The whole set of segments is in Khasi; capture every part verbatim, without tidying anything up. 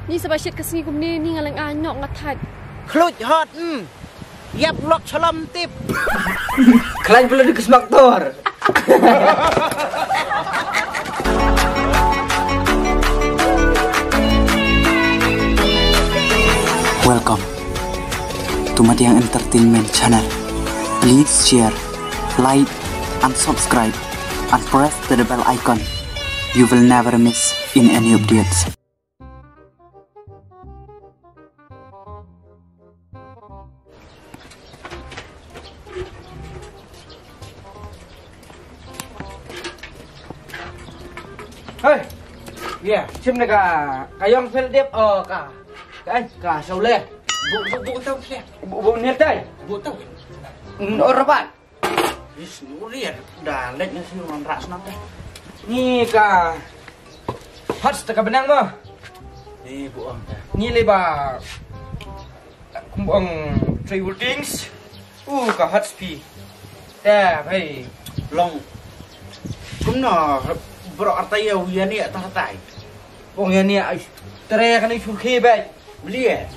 Ni sa ba shit ka sngi kumne ni nga leng a nyok nga thait. Khluj hot, hmm. Yap lok salam tip. Khlaiñ pula di ksmak tor. Welcome to Madiang Entertainment Channel. Please share, like, and subscribe, and press the bell icon. You will never miss in any updates. Hei. Ya, shim ne ka, ka yong fel dep, oh, ka. Ka, ka, saule. Bu, bu, bu, tau, ya. Bu, bu, ne tai. Bu, tau. Mm, oh, rabat. Is, nuri ya, da lek nasi orang rak senang deh. Ni ka. Hats ta ka benang mo. Ni bu ong ta. Ni le ba. Kum ong three wheel things. U ka hats pi. Ta, hei. Long. Kumno, bro artai ya, u ya ni ta tai. Ong ya ni ai. Tere kan i surkhi bai. Beli ya.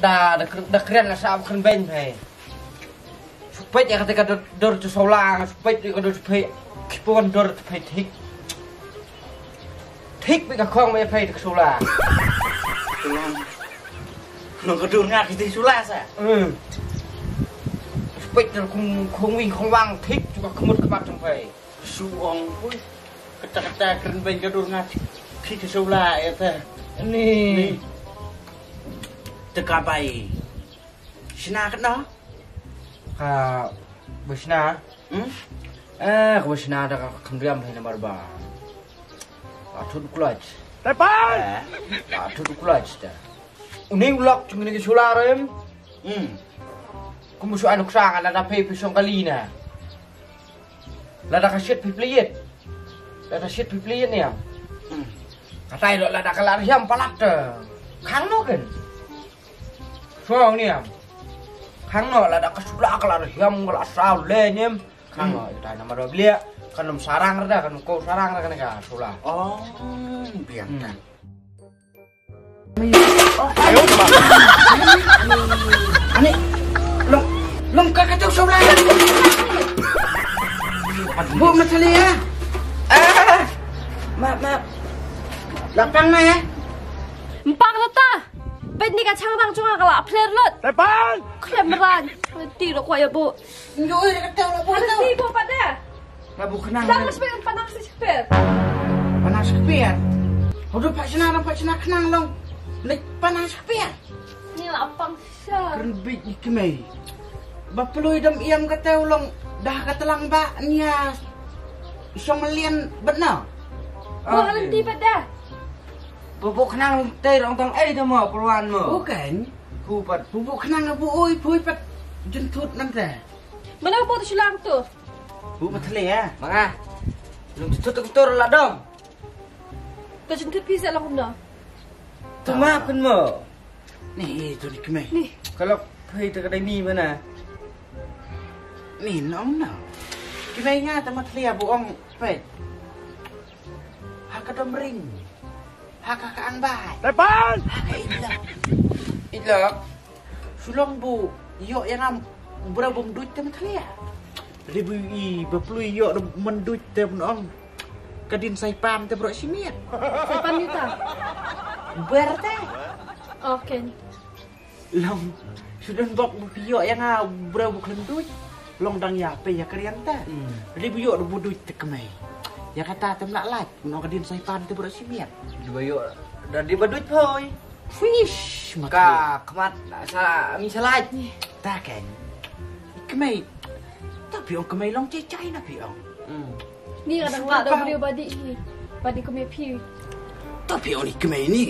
Da, da kr-, da kren na sa kren bai, hei. Shu peit ïa kata ka dor, dor tu sola, shu peit ïa ka dor tu peit. Kipon dor tu peit thik. Thik beit ka khong beit peit tu sola. Long, long ka dur nga kiti sola sa. Hmm. Shu peit tu khong, khong wing khong wang thik tu ka khmut ka bat tang peit. Shu ong pui. Kata kata kren beit ka dur nga thik, thik tu sola ïa ta. Ni. Ni. Te ka bai. Shna katno? Ka ba shna. Hmm? Eh, ka ba shna da ka kham riam hi namar ba. Ka thut kulaj. Tepan. Eh? Ka thut kulaj ta. Uni ulok chung ni ki sula rem. Hmm. Kum shu anu ksang la da pei pei song kali na. La da ka shit pei pei yet. La da shit pei pei yet ni am. Hmm. Katai lo la da ka la riam palat ta. Khang no ken. Song ni am. Khang no la da ka sula ka la hiam ka la saw le ni am. Khang no ita nama do blia. Kan um sarang da kan ko sarang da kan ka sula. Oh, biang ta. Ani, long, long ka ka tu sula. Bu ma sali ya. Ah, ma, ma. Lapang na ya. Mpang ta. Peit ni ka changrang jong nga ka la pler lut. Tepan! Khlem ran. Ti ro kwa ya bu. Nyo oi ka tau la bu. Ti bu pat da. La bu khnang. Dang sper panang sper. Panang sper. Hodo pat sna dang pat sna khnang long. Lek panang sper. Ni la pang sha. Kren bit ni kemai. Ba pelui dam iam ka tau long dah ka telang ba nia. Song melian bet na. Ba ka lenti pat da. Pupuk khnang tei rong tong ei tamo pulwan mo. Bukan. Ku pat. Pupuk khnang abu oi pui pat jentut nang te. Mana bu tu silang tu? Bu mathle ya. Manga. Lung jentut tu tur la dong. Tu jentut pi sa long kumno. Tu ma pun mo. Ni tu ni kemai. Ni. Kalau pui tu kadai ni mana. Ni nom no. Kemai nga ta mathle abu ong pet. Ha ka dom ring. Ha ka ka ang bai. Tepan! Ha ka ilak. Ilak. Sulong bu ïoh ïa nga bra bum duit te mthlia. Ri bu i ba plui ïoh da man duit te bun ong. Ka din sai pan te bro simiet. Sai pan ni ta. Ber te. Okay. Long, shu don bok bu phi ïoh ïa nga bra bu khlem duit. Long dang ïa pei ïa ka rian ta. Hmm. Ri bu ïoh da bu duit te kmai. Ïa kata te mlak lait. Nong ka din sai pan te bro simiet. Di ba ïoh da di ba duit poi. Fish, ka khmat sa mi sa lait. Ta kan. Kmai. Ta phi ong kmai long chai chai na phi ong. Hmm. Ni ka dang la da video badi hi. Badi kmai phi. Ta phi ong ni kmai ni.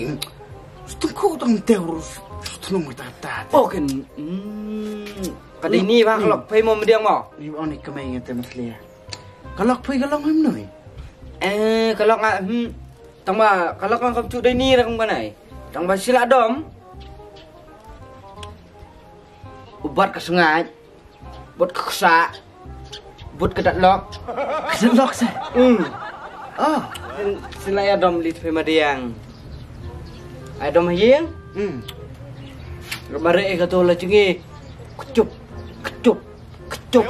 Stung ko tang teu. Stung mata ta. Oh kan. Hmm. Ka dei ni ba ka lok phai mo mdiang mo. Ni ong ni kmai ngan te maslia. Ka lok phai ka long him noi. Eh, ka lok nga hmm. Tang ba ka lok nga kam chu dei ni ra kum ka nai. Tang ba sila dom. Ubat ka sngaid. Bot ka ksa. Bot ka datlok. Ka datlok sa. Hmm. Oh. Sin, sin la ïa dom lit phi madiang. Ai dom ha ïing. Hmm. Mare ka to la jngi. Kchup, kchup, kchup.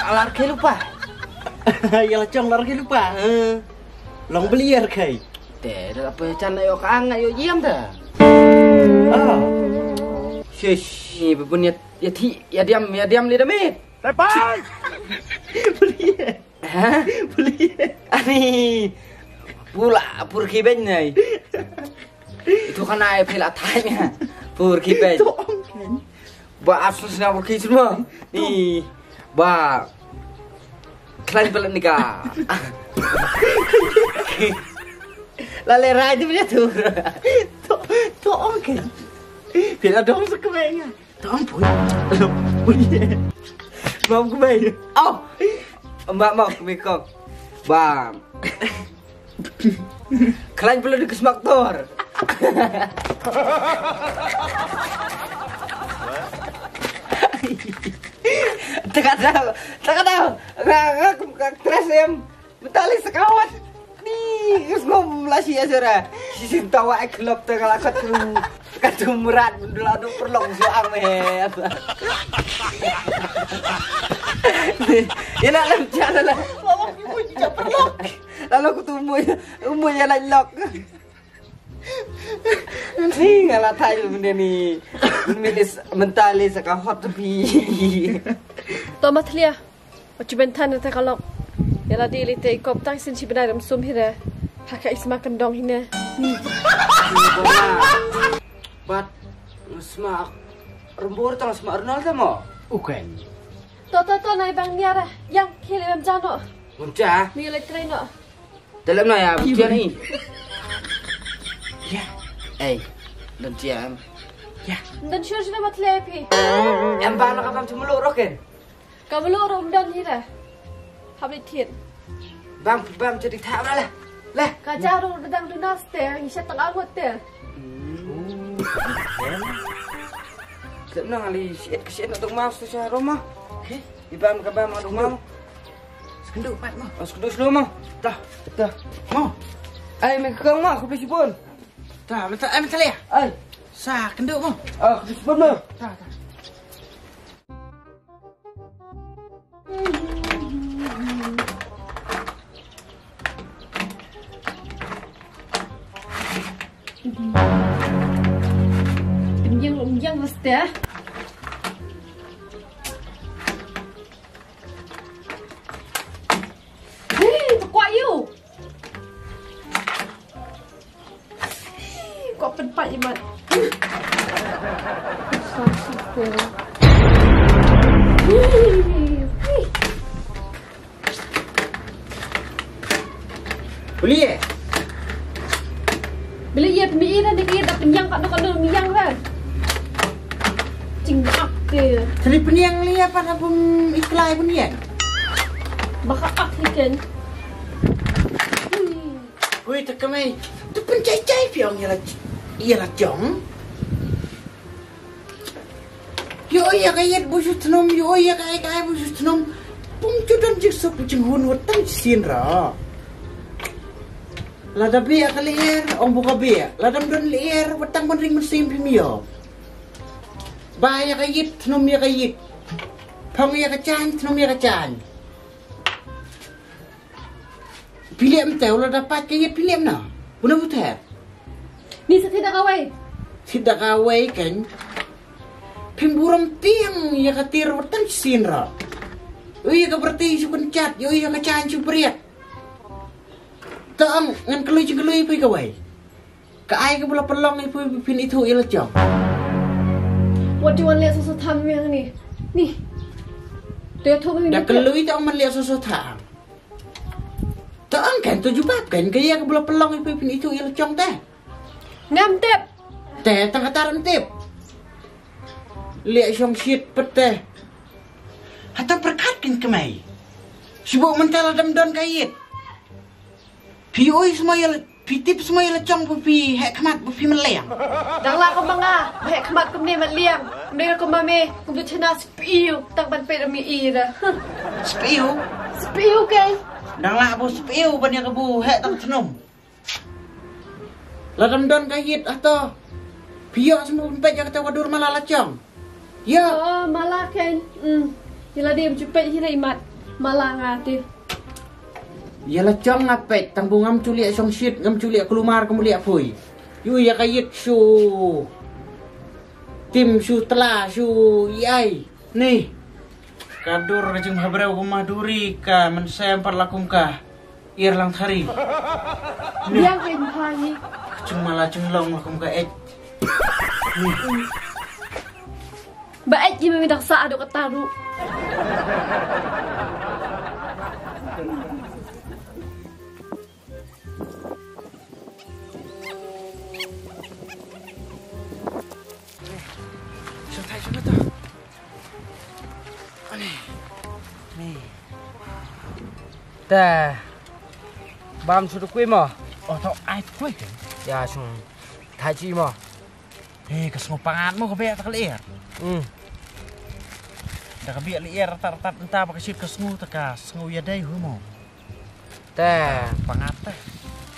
Alar ki lupa. Ïa la jong lar ki lupa. Eh. Long belier kai. Te da apa chan ïoh ka ang ïoh ïam da. Ah. Shish, ni bebun ïa ïa thi ïa diam ïa diam li da mit. Tepai. Belier. Ha? Belier. Ani. Pula pur ki ben nai. Itu kan ai pila tanya. Pur ki ben. Itu ong kan. Ba asus na pur ki semua. Ni. Ba. Klan pala ni ka. Lale rai tu punya tu. Tu tu ong kan. Pila dong sekemenga. Tong pun. Pun. Mam kumai. Oh. Mbak mau kumi kok. Bam. Klan pala di kesmak tor. Teka tau, teka tau. Nga nga nga tres em. Mentali sekawat. Ni ngom la si asura. Si sintawa ek lop teka la kat tu. Kat tu murat dula du perlong su ang me. Ina lam jala la. Lalu aku tu umur umur ya lok. Ni ngala thai lu benda ni. Milis mentali saka hot bi. To Mathlia. Ochu bentan te kalok. Yala di li te ikop tang sin chi benai ram sum hire. Haka isma kendong hine. Bat sma rembur tang sma Ronald mo. Uken. To to to nai bang niara. Yang kile bam jano. Muncha. Mi le train no. Dalam na ya, bukan ni. Ya. Eh, dan siam. Ya. Dan sure sure mat lepi. Em bang na kapam cuma lo roken. Kamu lo rom dan hira. Habli thiet. Bang bang jadi tak lah. Lah. Kaja ro dang dunas te, ngi shat tang angot te. Dalam na ngali siet kesiet na tung mau susah roma. Ibam kabam adu mau. Sekendu pat mo. Oh, sekendu slow mo. Dah, dah. Mo. Ai me kong mo, aku beli sipun. Dah, minta ai minta leh. Ai. Sa kendu mo. Ah, aku beli sipun mo. Dah, dah. Yang yang mesti ah. Hei, tu kuat you. Hei, kuat pen pat you mat. Hei, hei. Beli eh? Beli iya pemiin dan dikira tak penyang kat dok dok miyang kan. Cingak ke. Seri peniang li apa nak pun iklai peniang. Baka ak ikan. Hui tak kemai. Tu pun cai cai piang iya la iya la jong. Yo iya ka yet bu shu tnum yo iya ka ai ka ai bu shu tnum. Pung chu don jik suk jing hun wat tang sin ra. Lada bia ka lier ong bu ka bia lada don lier wat tang ban ring ban sim phi mio. Ba ya ka yit tnum ya ka yit. Phong ya ka chan tnum ya ka chan. Phi liam te u la da pat ka yit phi liam na. Buna bu ter. Ni sa thida ka wei. Thida ka wei kan. Phim buram tiang ya ka tir watan sin ra. Ui ya ka berti su kan chat yo ya ka chan su priat. Tang ngan kelui jing kelui pui ka wei. Ka ai ka bula pelong i pui pin itu ya la chong. What do you want le so so tham yang ni. Ni. Tu ya thum ni. Da kelui tang man le so so tham. Tang kan tu jubab kan ka ya ka bula pelong i pui pin itu ya la chong ta. Ngam tep. Te tang katar tep. Le shong shit pete. Hata perkat kin kemai. Sibuk mental adam don kayit. Phi oi semua ya phi tip semua ya la chong bu phi hek khmat bu phi meleng. Dang la ko manga hek khmat kumne meleng. Kumne ko mame kum tu chena spiu tang ban pe mi ira. Spiu. Spiu ke. Dang la bu spiu ban ya bu hek tang tnum. Lada ym don ka ïit hato. Phi ïoh sngewbha peit ïa kata ka dur mala la chong. Ïa. Oh, mala kein. Hmm. Ïa lade ym ju peit hi na imat. Mala nga te. Ïa la chong nga peit tang bu ngam ju leh shongshit, ngam ju leh kulmar, ngam leh pui. Ïu ïa ka ïit shu. Tim shu tla shu ïai. Ni. Ka dur ka jingmahbrew ka maduri ka mynsiem pat la kum ka. Ir lang thari. Biang ka imphang ni. Ka jingmala jinglong la kum ka ej. Ba ej ki mami dak sa adu ka taru. Shantai shantai ta. Ani. Ni. Te. Bam shu tu kui mo. Oh, to ai tu kui kan. Ya shu. Thai chi mo. He, ka sngew pangat mo ka bek ta ka lyer. Hmm. Da ka bek lyer tat tat nta ba ka shit ka sngew ta ka sngew ya dei hu mo. Te. Pangat te.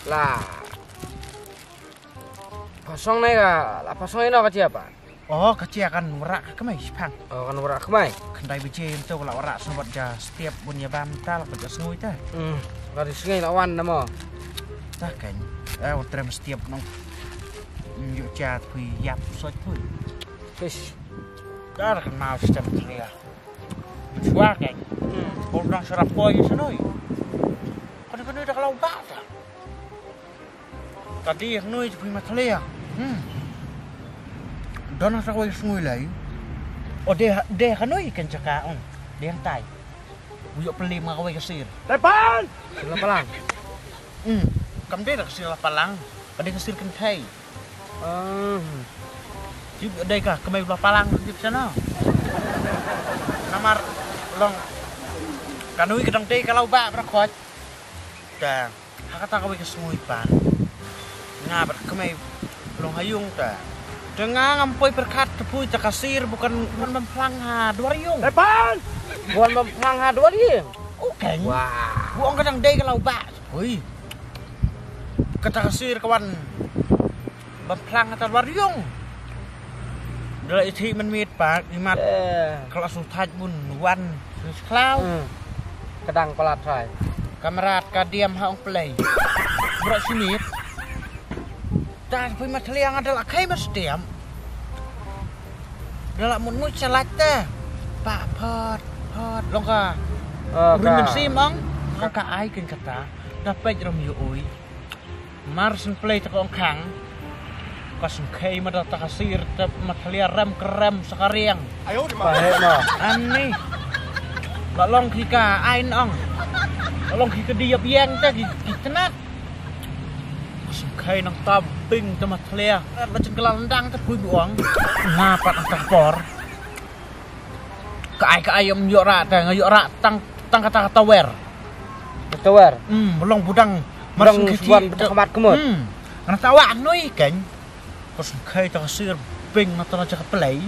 La. Pasong nai ka, la pasong ino ka chia pa. Oh, ka chia kan wara ka kemai shipang. Oh, kan wara kemai. Khandai bije ym tu la wara sobat ja step bun ya bam tal ka ja sngui ta. Hmm, ka di sngai la wan na mo. Ta kan. Eh, watra step nong. Ym yu cha pui yap soi pui. Fish. Dar kan mau step tria. Shwa kan. Hmm. Kol dang sarap koi sanoi. Kan kan dah kalau bak ta. Ka dei hangne jong phi Mathlia. Hmm. Don ha kawei ka sngui lai. O dei ha, dei hangne kan jaka ong. Dei hangtai. U ïoh pynlem nga kawei ka sir. Tepan! Sir la palang. Hmm. Kam dei da ka sir la palang. Ka dei ka sir kynthei. Ah. Tip dei ka kmie la palang tip sana. Namar long. Ka nui ka dang dei ka lau ba bra khot. Ka Ha kata kawei ka sngui pan. Nga bad kmie long ha ïung ta. Te nga ngam poi pyrkhat te pui ta ka sir bukan bukan ban phlang ha duar ïung. Tepan! Bukan ban phlang ha duar ïung. Okay. Wah. Bu ong ka dang dei ka lau ba. Hui. Kata ka sir ka wan ban phlang ha ta duar ïung. Da la ithi mynmiet pat imat. Eh. Ka la sngewthuh bun wan sngewkhlaw. Hmm. Ka dang palat trai. Ka mrad ka diam ha ong plei. Bro simiet. Ta pui Mathlia nga da la khei ma stem. Da la mut mut salat te. Pa phot phot long ka. Oh, rim ka. Sim ong. Ka ai kin kata. Da peit rom yu ui. Mar syn plei te ka ong khang. Ka sngkhei ma da ta ka sir te Mathlia rem kerem sa ka riang. Ayo di ma. Ani. La long ki ka ai nong. La long ki ka diap yang te ki, ki tnat. Ka sngkhei nang ta bing te Mathlia. La jingkla ndang te pui buong. Nga pat ta por. Ka ai ka ai ym ïoh rah te nga ïoh rah tang tang kata ka tawer. Tawer. Hmm, long budang. Budang suban budang khamat kemut. Hmm. Nga tawa nui kan. Ko sngkhei ta ka sir bing nga ta la jaka plei.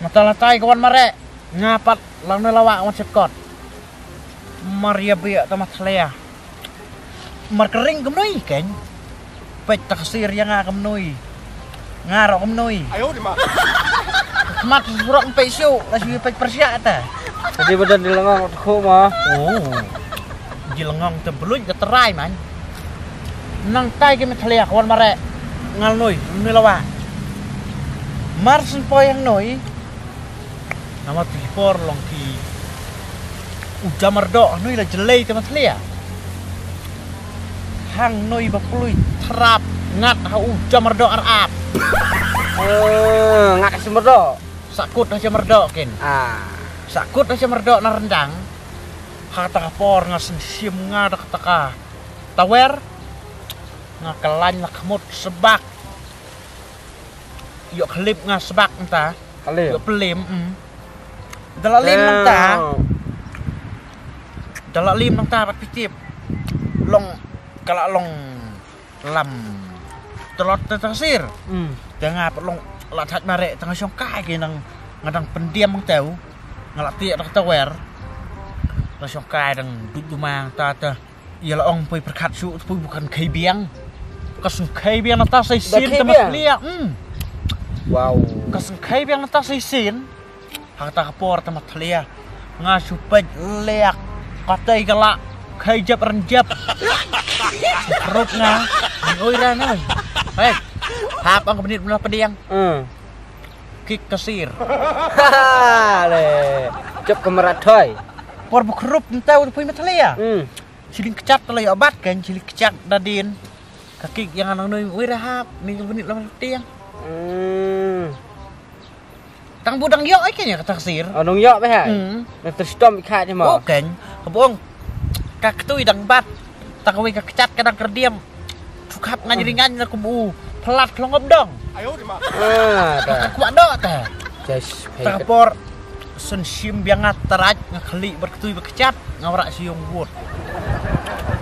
Nga ta la tai ka wan mare. Nga pat lang ne lawa wan chep kot. Mar ïa bia ta Mathlia. Mar ka ring kumnoi keng. Peit ta ka sir ïa nga kumnoi. Nga ro kumnoi. Ayo di ma. Mat surok peit shu la shu peit persia ta. Jadi badan di lengong tu khu ma. Oh. Di lengong te beluit ka terai man. Nang tai ki Mathlia ka wan mare. Ngal noi, noi lawa. Mar syn poi hangnoi. Namar phi por long ki u jamardoh hangnoi la jlei te Mathlia. Hangnoi ba plui thrap ngat ha u jamardoh ar ap. Eh, ngat ha jamardoh. Sakut ha jamardoh kin. Ah. Sakut ha jamardoh na rendang. Ha kata ka por nga sngewsih nga da kata ka tawer. Nga khlaiñ la khmut sbak. Ïoh khlip nga sbak nta. Khlip. Ïoh plim, mm. Da la lim nta. Da la lim nta bad pitip. Long ka la long lam tlot ta ta sir. Mm. Te nga pat long la thaj mare tang shong kai ki nang nga dang pendiam teu. Nga la tiak da ka tawer. La shong kai dang dup dumang ta ta. Ïa la ong poi pyrkhat shu poi bukan khei biang. Ka sngewkhei biang nata sa shisien. Ka khei ta biang? Mathlia. Hmm. Wow. Ka sngewkhei biang nata sa shisien. Ha kata ka por ta mathlia. Nga shu peit lek. Katei ka la khei jep ren jep. Rup nga. Oi ra na. Hei. Hap ang ka bnit bna pdiang. Hmm. Kik ka sir. Ha le. Jep ka marathoi. Por bu khrup nta u pui mathlia. Hmm. Chili kchat ta la ïa bat kan, chili kchat da din. Ka kik ïa nga nang noi, oi ra hap, ni ka bnit la pdiang. Hmm. Tang bu dang ïoh ai kane kata ka sir. Oh, nang ïoh ba hai. Hmm. Na terstom i khat ma. Oh, kan. Ka bong. Ka ktui dang bat. Ta kawei ka kchat ka dang kerdiam. Thukhap ngan ringan na kum u. Plat klong op dong. Ah, ta. Ka kwah dok ta. Just Ta ka por. Sun shim biang nga tarat nga khali berketui berkechat nga warak siung wut.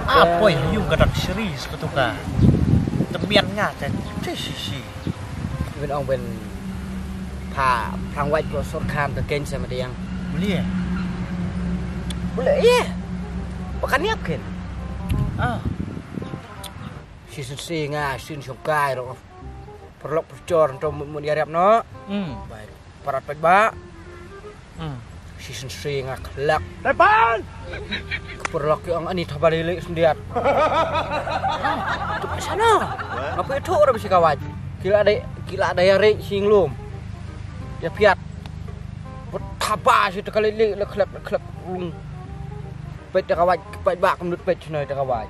Apa yang yung kadang seri seketuka. Temian nga kan. Sisi. Bin ong bin pha prang wait ko sur khan ka ken sama diang. Boleh ya? Boleh ya. Pakan niap ken. Ah. Si sun si nga sin sungkai ro. Perlok percor nto mun ya riap no. Hmm. Baik. Parat pet ba. Hmm. Si sun si nga khlak. Tepan. Perlok ki ong ani thabali lek sendiat. Tu sana. Apa itu orang bisi kawat? Kila dai kila dai ari sing lum. Ya piat. Kut thaba si tekali lek lek khlak lek khlak lung. Pet kawat pet ba kemdut pet sino kawat.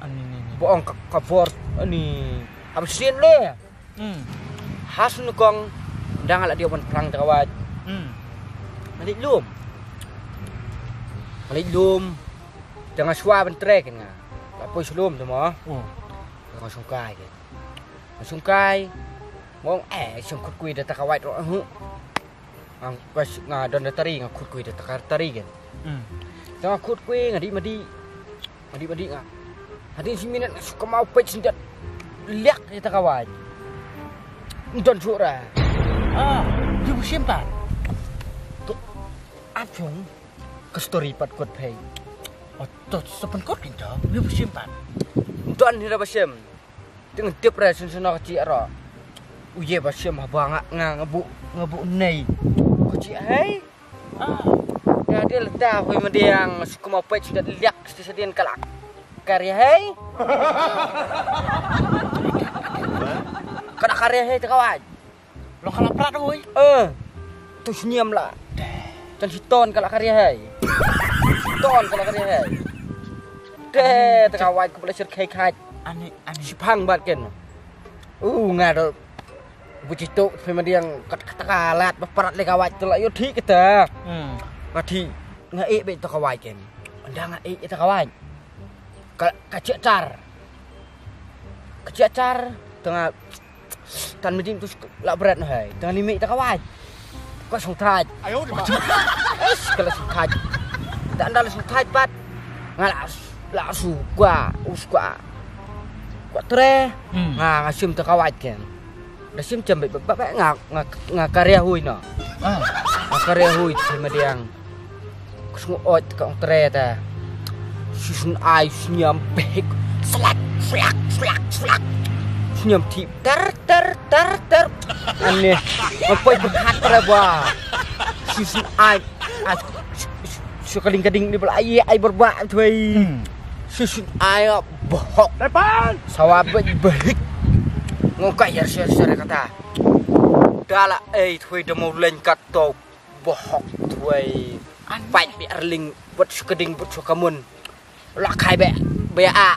Ani ni ni. Bong ka ka bor ani. Apa sin le? Hmm. Has nukong dang ala dia wan prang tawaj. Hmm. Malik lum. Malik lum. Jangan suwa bentrek nga. Lapoi selum tu mo. Oh. Jangan sungkai ke. Sungkai. Ngong eh sungkut kui dah takawat roh. Nga, nga don da tari nga khut kui da takar tari gen. Hmm. Nga khut kui nga di madi. Nga di madi nga. Hadin si minit nga suka mau pet sendat. Liak ya takawai. Don sura. Ah, dia bersimpan. Tu apung ke story pat kot pei. Oh, tu sepen kot kinto. Dia bersimpan. Don hira basim. Teng tip re sun sun ka chi ro. U ye ba shem haba nga nga nga bu nga bu nei. Ko chi hei. Ah. Ya dia leta hoi madiang sukuma pet sudah liak sti sedin kala. Karya hei. Kada karya hei te kawai. Lo kala prat hoi. Eh. Tu senyum la. Tan si ton kala karya hei. Ton kala karya hei. Te te kawai ko bela sir kai kai. Ani ani. Sipang bat ken. U nga do. Bu chitu pe madiang kat kat kalat ba parat le kawai tu la yo thi kita. Hmm. Nga thi nga e be to kawai ken. Anda nga e to kawai. Ka ka chek char. Ka chek char tengah tan mejim tu la berat noh hai. Tengah ni mi to kawai. Ka sung thaj. Ayo di ma. Es kala sung thaj. Tak anda la sung thaj bat. Nga la la su kwa us kwa. Kwa tre. Hmm. Nga nga sim to kawai ken. Da sim chem bek bek bek nga nga nga karya hui no. Ah. Nga karya hui te madiang. Kusngu ot ka ong tre ta. Susun ai sunyam bek. Slak slak slak slak. Sunyam tip ter ter ter ter. Ane. Apa itu khat tre ba. Susun ai. Su kading kading ni bela ai ai berba tuai. Hmm. Susun ai bohok. Depan. Sawa bek behik. Ngokai ya ser ser kata. Dala ai tuai demo lengkat to bohok tuai. An- Pait bi arling buat sukading buat sukamun. La kai be be a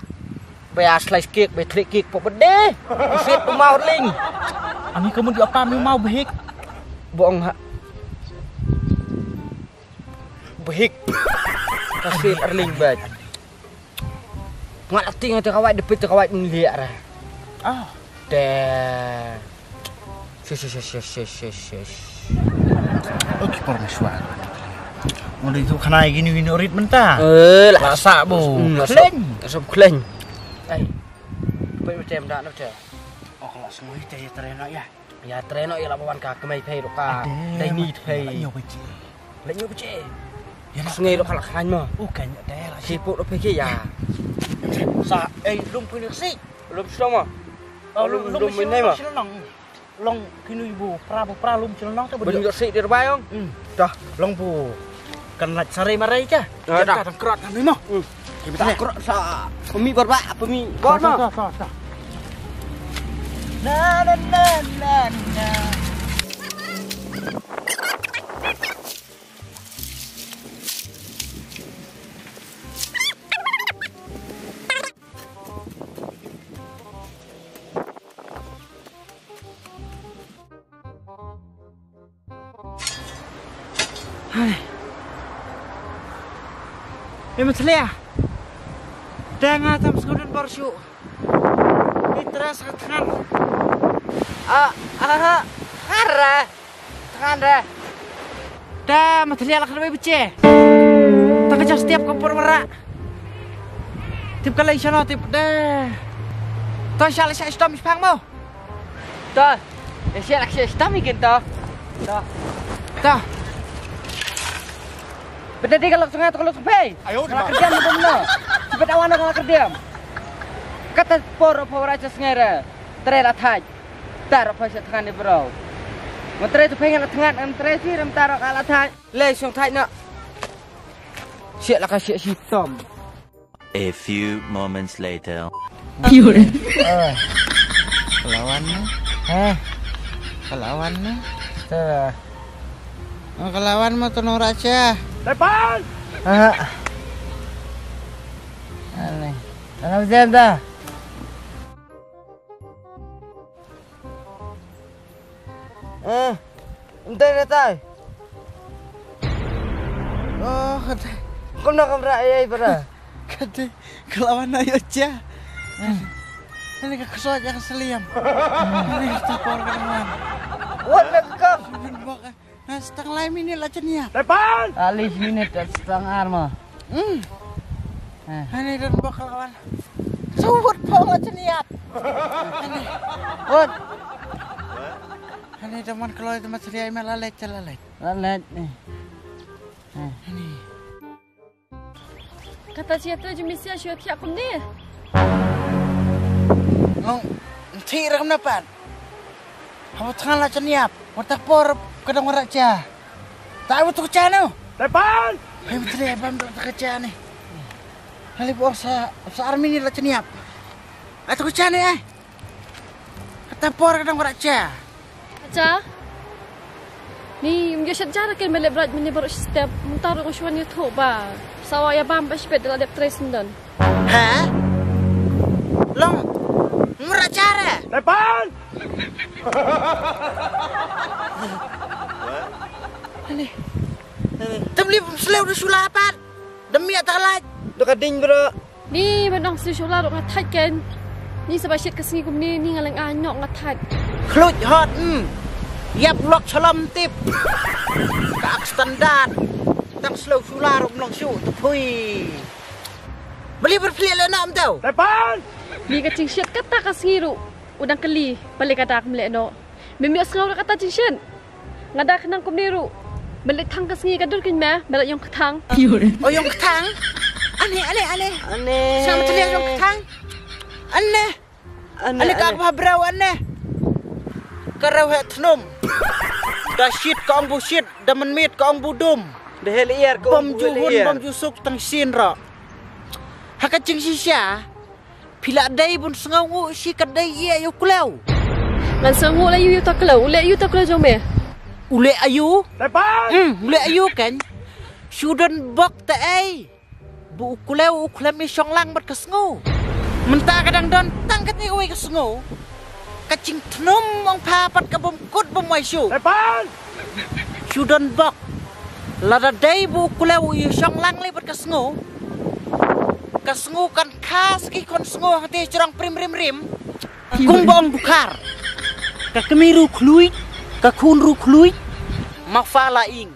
be a slice cake be three cake pok bede. Sit mau ling. Ani kamu di apa mi mau behik. Bong ha. Behik. Kasih erling bad. Ngat ati ngat kawai depit kawai ngliak ra. Ah. Te. Shush shush shush shush shush shush. Oke, Parmeshwar. Udah itu kena gini gini urit mentah. Eh, lah. Lah sak bu. Hmm, lah sak. Kleng. Lah sak kleng. Ai. Pai macam dah nak. Oh, kalau semua itu ya terena ya. Ya treno ïa la wan ka kmai phei ruh ka. Dai ni phei. La nyu baje. La nyu baje. Ya sngi ruh ka la khan mo. U kan ya dai la. Sipuk ruh phei ya. Sa ei lum pun si. Lum shlong ma. Oh, lum, lum, lum shlong ma. Long kinu ibu pra bu pra lum shlong ta. Bun yo sik dir bayong. Hmm. Dah long bu. Kan lait sarai marai ja. Ah, dah. Kan krot kan mo. Hmm. Kita krot sa pemi berba pemi. Bor ma. Sa, sa, sa. Na na na na na. Hai. Em tlia. Dang atam sngudun borshu. Ni tres ka tngan. Ah, ah, ah, ara. Tngan re. Da ma thlia la khlem biche. Ta ka jas tiap ka por mara. Tip ka lai shano tip de. To sha la sha stom ispang mo. To. Ya sha la sha stom ikin to. To. To. Benda di ka lok tnga to ka lok tpei. Ayo, ka la kerdiam mo no. Tip awan ka la kerdiam. Kata por por ra jas ngere. Tre la thaj. Tar pha sha tngan ni bro. Mo tre tu pha ngan tngan ngan tre si rem tar ka la thaj. Le shong thaj na. Siak la ka siak si tom. A few moments later. Yore. Ah. Kelawan ni. Eh. Kelawan ni. Eh. Oh, kelawan mo tu nora cha. Depan. Ah. Aneh. Aneh jam dah. Eh, ntai ntai. Oh, kata. Kau nak kamera ai ai para. Kata, kelawan ayo cha. Ini ka kesot yang seliam. Ini kita por ka dengan. What the fuck? Nah, setengah lai minit la chenia. Depan. Alis minit setengah arma. Hmm. Eh. Ani dan bok lawan. Suwut pho la cheniap. Ani. Wot. Ani teman kalau itu mas ria email lalek celalek. Lalek ni. Eh. Ani. Kata siapa je misi asyik pihak kumni. Ngong, enti rak mendapat. Haba tang la cheniap, wata por ka dang wara cha. Ta wata cha no. Depan. Hai betre bam ta ka cha ni. Hali por sa sa army ni la cheniap. Atu ka cha ni ai. Kata por ka dang wara cha. Acha. Ni mge shat jar ke mele brat mene baru step. Mutar ko shwan yu tho ba. Sawa ya bam ba shpet la dep tres ndon. Ha? Long. Mura chara. Depan. Ani. Tem li slew du shula pat. Dem ya ta laj. Du ka ding bro. Ni ba nong slew shula ru nga thaj ken. Ni saba shit ka sngi kum ni ni nga leng a nok nga thaj. Khluj hot. Hmm. Yap lok chalom tip. Ka standard. Tang slew shula ru nong shu. Thui. Beli berpilih le nam tau. Depan. Ni ka ching shit kata ka sngi ru. Udang kali balik kata kum le no. Mimi asngau kata ching shit. Nga da khnang kumne ruh. Mele thang ka sngi ka dur kin me, mele yong kthang. O yong kthang. Ane, ane, ane. Ane. Sama tele yong kthang. Ane. Ane, ane ka ba brau ane. Ka rau he thnum. Da shit ka ong bu shit, da man mit ka ong bu dum. Da hel ier ka ong bu hel ier. Bom ju hun, bom ju suk tang sin ra. Ha ka ching shisha. Phi la dei bun sngew ngu shi ka dei ïa ïa u klew. Ngan sngew ngu la ïa u ta klew, u leh ïa u ta klew jong me. U leh ayu? Tepan! Hmm, u leh ayu kan. Shu don bok te ei. Bu u klew u khlem ïa shong lang bad ka sngew. Mynta ka dang don tang katne kawei ka sngew. Ka jingthnum ong pha pat ka bym kut bym wai shuh. Tepan! Shu don bok. Lada dei bu u klew u ïa shong lang lei bad ka sngew. Ka sngew kan kha sa ki khon sngew hangtei jrong prim rim rim. Kumba ong bukhar. Ka kmie ruh khlui, ka khun ruh khlui. Ma pha la ing.